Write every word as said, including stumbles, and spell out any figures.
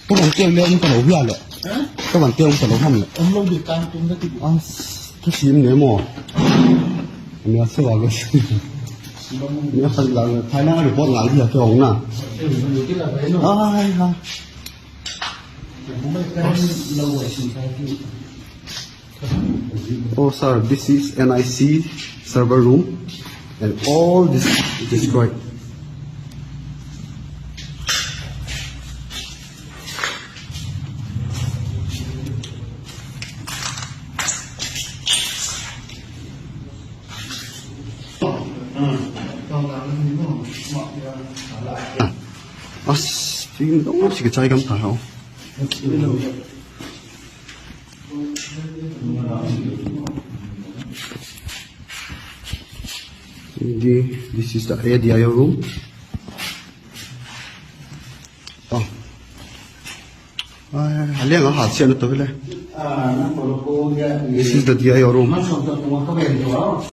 ꯇꯧꯕ ꯇꯦꯡ ꯑꯃꯨꯛ ꯇꯧꯍꯧꯕ ꯌꯥꯜꯂꯦ꯫ ꯇꯧꯕ ꯇꯦꯡ ꯑꯃꯨꯛ ꯇꯧꯍꯧꯕ ꯍꯝꯂꯦ꯫ ꯑꯁ, ꯊꯨꯁꯤ ꯑꯃꯅꯦ ꯑꯃꯣ꯫ ꯃꯌꯥꯝ ꯁꯦ ꯋꯥꯒ꯫ ꯃꯌꯥꯝ ꯈꯜ ꯂꯥꯛꯅ ꯊꯥꯏꯅ ꯔꯤꯄꯣꯔꯠ ꯉꯥꯛ ꯁꯤꯜꯂꯛꯀꯦ ꯍꯧꯅ꯫ ꯑꯥꯏ ꯍꯥ꯫ Oh, sir, this is N I C server room, and all this is destroyed. ꯑꯁ, ꯐꯤꯒꯨꯝꯕꯗꯣ ꯁꯤꯒ ꯆꯥꯏꯒ ꯑꯃ ꯊꯥꯔꯛꯑꯣ꯫ ꯗꯤ, this is the A D I O room. ꯑꯣ꯫ ꯑ, ꯑꯂꯦꯡ ꯑꯍꯥ ꯁꯦꯠꯅ ꯇꯧꯕ ꯂꯩ꯫ This is the D I O room.